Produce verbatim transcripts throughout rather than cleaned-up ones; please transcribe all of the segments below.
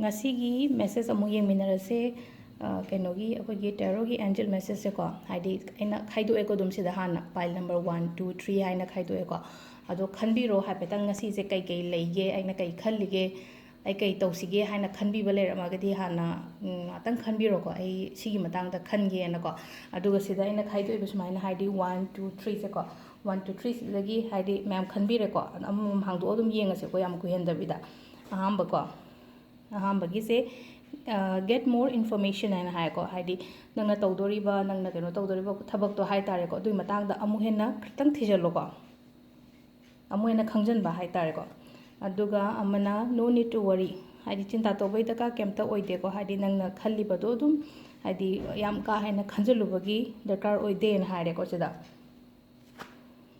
ꯉꯁꯤꯒꯤ message ꯑꯃꯨꯛ ꯌꯦꯡꯃꯤꯟꯅꯔꯁꯦ꯫ ꯑ, ꯀꯩꯅꯣꯒꯤ, ꯑꯩꯈꯣꯏꯒꯤ tarot ꯀꯤ angel message ꯁꯦꯀꯣ, ꯍꯥꯏꯗꯤ ꯑꯩꯅ ꯈꯥꯏꯗꯣꯛꯑꯦꯀꯣ ꯑꯗꯨꯝ ꯁꯤꯗ ꯍꯥꯟꯅ pile number one, two, three ꯍꯥꯏꯅ ꯈꯥꯏꯗꯣꯛꯑꯦꯀꯣ꯫ ꯑꯗꯣ ꯈꯟꯕꯤꯔꯣ ꯍꯥꯏꯐꯦꯠꯇꯪ, ꯉꯁꯤꯁꯦ ꯀꯩꯀꯩ ꯂꯩꯒꯦ, ꯑꯩꯅ ꯀꯩ ꯈꯜꯂꯤꯒꯦ, ꯑꯩ ꯀꯩ ꯇꯧꯁꯤꯒꯦ ꯍꯥꯏꯅ ꯈꯟꯕꯤꯕ ꯂꯩꯔꯝꯃꯒꯗꯤ ꯍꯥꯟꯅ, ꯎꯝ, ꯉꯥꯛꯇꯪ ꯈꯟꯕꯤꯔꯣꯀꯣ, ꯑꯩ ꯁꯤꯒꯤ ꯃꯇꯥꯡꯗ ꯈꯟꯒꯦꯅꯀꯣ꯫ ꯑꯗꯨꯒ ꯁꯤꯗ ꯑꯩꯅ ꯈꯥꯏꯗꯣꯛꯏꯕ ꯁꯨꯃꯥꯏꯅ, ꯍꯥꯏꯗꯤ one, two, three ꯁꯦꯀꯣ, one, two, three ꯁꯤꯗꯒꯤ ꯍꯥꯏꯗꯤ ꯃꯌꯥꯝ ꯈꯟꯕꯤꯔꯦꯀꯣ꯫ ꯑꯗꯣ ꯑꯃꯃꯝ ꯍꯥꯡꯗꯣꯛꯑ ꯑꯗꯨꯝ ꯌꯦꯡꯉꯁꯦꯀꯣ, ꯌꯥꯝ ꯀꯨꯏꯍꯟꯗꯕꯤꯗ꯫ ꯑꯍꯥꯟꯕꯀꯣ, ꯑꯍꯥꯟꯕꯒꯤꯁꯦ, ꯑ, get more information ꯍꯥꯏꯅ ꯍꯥꯏꯀꯣ, ꯍꯥꯏꯗꯤ ꯅꯪꯅ ꯇꯧꯗꯣꯔꯤꯕ, ꯅꯪꯅ ꯀꯩꯅꯣ ꯇꯧꯗꯣꯔꯤꯕ ꯊꯕꯛꯇꯣ ꯍꯥꯏ ꯇꯥꯔꯦꯀꯣ, ꯑꯗꯨꯒꯤ ꯃꯇꯥꯡꯗ ꯑꯃꯨꯛ ꯍꯦꯟꯅ ꯈꯤꯇꯪ ꯊꯤꯖꯜꯂꯣꯀꯣ, ꯑꯃꯨꯛ ꯍꯦꯟꯅ ꯈꯪꯖꯤꯟꯕ ꯍꯥꯏ ꯇꯥꯔꯦꯀꯣ꯫ ꯑꯗꯨꯒ ꯑꯃꯅ no need to worry, ꯍꯥꯏꯗꯤ ꯆꯤꯟꯇꯥ ꯇꯧꯕꯒꯤ ꯗꯔꯀꯥꯔ ꯀꯩꯝꯇ ꯑꯣꯏꯗꯦꯀꯣ, ꯍꯥꯏꯗꯤ ꯅꯪꯅ ꯈꯜꯂꯤꯕꯗꯣ ꯑꯗꯨꯝ, ꯍꯥꯏꯗꯤ ꯌꯥꯝ ꯀꯥ ꯍꯦꯟꯅ ꯈꯟꯖꯤꯜꯂꯨꯕꯒꯤ ꯗꯔꯀꯥꯔ ꯑꯣꯏꯗꯦꯅ ꯍꯥꯏꯔꯦꯀꯣ ꯁꯤꯗ꯫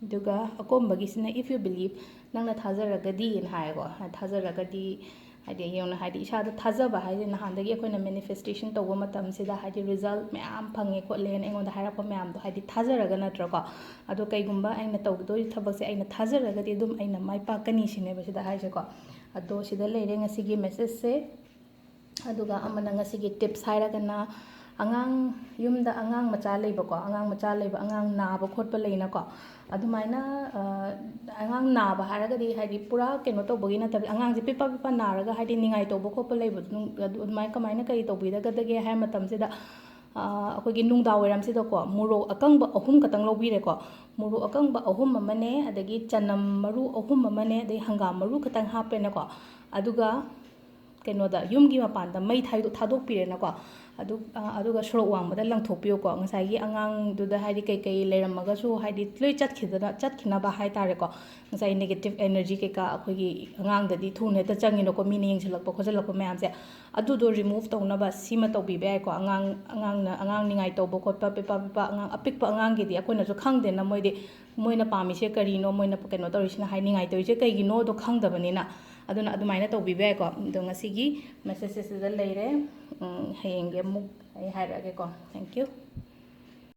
ꯑꯗꯨꯒ ꯑꯀꯣꯝꯕꯒꯤꯁꯤꯅ if you believe, ꯅꯪꯅ ꯊꯥꯖꯔꯒꯗꯤꯅ ꯍꯥꯏꯌꯦꯀꯣ꯫ ꯊꯥꯖꯔꯒꯗꯤ ꯍꯥꯏꯗꯤ ꯌꯦꯡꯉꯨꯅ, ꯍꯥꯏꯗꯤ ꯏꯁꯥꯗ ꯊꯥꯖꯕ ꯍꯥꯏꯁꯦ ꯅꯍꯥꯟꯗꯒꯤ ꯑꯩꯈꯣꯏꯅ manifestation ꯇꯧꯕ ꯃꯇꯝꯁꯤꯗ ꯍꯥꯏꯗꯤ result ꯃꯌꯥꯝ ꯐꯪꯉꯦ ꯈꯣꯠꯂꯦꯅ ꯑꯩꯉꯣꯟꯗ ꯍꯥꯏꯔꯛꯄ ꯃꯌꯥꯝꯗꯣ ꯍꯥꯏꯗꯤ ꯊꯥꯖꯔꯒ ꯅꯠꯇ꯭ꯔꯀꯣ꯫ ꯑꯗꯣ ꯀꯩꯒꯨꯝꯕ ꯑꯩꯅ ꯇꯧꯒꯗꯣꯔꯤ ꯊꯕꯛꯁꯦ ꯑꯩꯅ ꯊꯥꯖꯔꯒꯗꯤ ꯑꯗꯨꯝ ꯑꯩꯅ ꯃꯥꯏ ꯄꯥꯛꯀꯅꯤ ꯁꯤꯅꯦꯕ ꯁꯤꯗ ꯍꯥꯏꯁꯦꯀꯣ꯫ ꯑꯗꯣ ꯁꯤꯗ ꯂꯩꯔꯦ ꯉꯁꯤꯒꯤ message ꯁꯦ꯫ ꯑꯗꯨꯒ ꯑꯃꯅ ꯉꯁꯤꯒꯤ tips ꯍꯥꯏꯔꯒꯅ, ꯑꯉꯥꯡ, ꯌꯨꯝꯗ ꯑꯉꯥꯡ ꯃꯆꯥ ꯂꯩꯕꯀꯣ, ꯑꯉꯥꯡ ꯃꯆꯥ ꯂꯩꯕ, ꯑꯉꯥꯡ ꯅꯥꯕ ꯈꯣꯠꯄ ꯂꯩꯅꯀꯣ, ꯑꯗꯨꯃꯥꯏꯅ, ꯑ, ꯑꯉꯥꯡ ꯅꯥꯕ ꯍꯥꯏꯔꯒꯗꯤ ꯍꯥꯏꯗꯤ ꯄꯨꯔꯥ ꯀꯩꯅꯣ ꯇꯧꯕꯒꯤ ꯅꯠꯇꯕ, ꯑꯉꯥꯡꯁꯦ ꯄꯤꯛꯄ ꯄꯤꯛꯄ ꯅꯥꯔꯒ ꯍꯥꯏꯗꯤ ꯅꯤꯡꯉꯥꯏ ꯇꯧꯕ ꯈꯣꯠꯄ ꯂꯩꯕꯗꯨ, ꯑꯗꯨ, ꯑꯗꯨꯃꯥꯏꯅ ꯀꯃꯥꯏꯅ ꯀꯔꯤ ꯇꯧꯕꯤꯒꯗꯒꯦ ꯍꯥꯏ ꯃꯇꯝꯁꯤꯗ, ꯑ, ꯑꯩꯈꯣꯏꯒꯤ ꯅꯨꯡꯗꯥꯡ ꯋꯥꯏꯔꯝꯁꯤꯗꯀꯣ ꯃꯣꯔꯣꯛ ꯑꯀꯪꯕ ꯑꯍꯨꯝ ꯈꯛꯇꯪ ꯂꯧꯕꯤꯔꯦꯀꯣ꯫ ꯃꯣꯔꯣꯛ ꯑꯀꯪꯕ ꯑꯍꯨꯝ ꯑꯃꯅꯦ, ꯑꯗꯒꯤ ꯆꯅꯝ ꯃꯔꯨ ꯑꯍꯨꯝ ꯑꯃꯅꯦ, ꯑꯗꯩ ꯍꯪꯒꯥꯝ ꯃꯔꯨ ꯈꯛꯇꯪ ꯍꯥꯞꯄꯦꯅꯀꯣ꯫ ꯑꯗꯨꯒ ꯀꯩꯅꯣꯗ, ꯌꯨꯝꯒꯤ ꯃꯄꯥꯟꯗ ꯃꯩ ꯊꯥꯗꯣꯛ-, ꯊꯥꯗꯣꯛꯄꯤꯔꯦꯅꯀꯣ꯫ ꯑꯗꯨ, ꯑ, ꯑꯗꯨꯒ ꯁꯣꯔꯣꯛ ꯋꯥꯡꯃꯗ ꯂꯪꯊꯣꯛꯄꯤꯌꯨꯀꯣ꯫ ꯉꯁꯥꯏꯒꯤ ꯑꯉꯥꯡꯗꯨꯗ ꯍꯥꯏꯗꯤ ꯀꯩꯀꯩ ꯂꯩꯔꯝꯃꯒꯁꯨ ꯍꯥꯏꯗꯤ ꯂꯣꯏ ꯆꯠꯈꯤꯗꯅ, ꯆꯠꯈꯤꯅꯕ ꯍꯥꯏ ꯇꯥꯔꯦꯀꯣ꯫ ꯉꯁꯥꯏ negative energy ꯀꯩꯀꯥ ꯑꯩꯈꯣꯏꯒꯤ ꯑꯉꯥꯡꯗꯗꯤ ꯊꯨꯅ ꯍꯦꯛꯇ ꯆꯪꯉꯤꯅꯀꯣ, ꯃꯤꯅ ꯌꯦꯡꯁꯤꯜꯂꯛꯄ ꯈꯣꯠꯆꯜꯂꯛꯄ ꯃꯌꯥꯝꯁꯦ, ꯑꯗꯨꯗꯣ remove ꯇꯧꯅꯕ ꯁꯤꯃ ꯇꯧꯕꯤꯕ ꯌꯥꯏꯀꯣ꯫ ꯑꯉꯥꯡ, ꯑꯉꯥꯡꯅ, ꯑꯉꯥꯡ ꯅꯤꯡꯉꯥꯏ ꯇꯧꯕ ꯈꯣꯠꯄ, ꯄꯤꯛꯄ, ꯄꯤꯛꯄ ꯑꯉꯥꯡ, ꯑꯄꯤꯛꯄ ꯑꯉꯥꯡꯒꯤꯗꯤ ꯑꯩꯈꯣꯏꯅꯁꯨ ꯈꯪꯗꯦꯅ, ꯃꯣꯏꯗꯤ ꯃꯣꯏꯅ ꯄꯥꯝꯃꯤꯁꯦ ꯀꯔꯤꯅꯣ, ꯃꯣꯏꯅ ꯀꯩꯅꯣ ꯇꯧꯔꯤꯁꯤꯅ, ꯍꯥꯏ, ꯅꯤꯡꯉꯥꯏ ꯇꯧꯔꯤꯁꯦ ꯀꯩꯒꯤꯅꯣꯗꯣ ꯈꯪꯗꯕꯅꯤꯅ꯫ ꯑꯗꯨꯅ ꯑꯗꯨꯃꯥꯏꯅ ꯇꯧꯕꯤꯕ ꯌꯥꯏꯀꯣ꯫ ꯑꯗꯣ ꯉꯁꯤꯒꯤ message ꯁꯤꯗ ꯂꯩꯔꯦ꯫ ꯎꯝ, ꯍꯌꯦꯡꯒꯤ ꯑꯃꯨꯛ ꯑꯩ ꯍꯥꯏꯔꯛꯑꯒꯦꯀꯣ꯫ Thank you꯫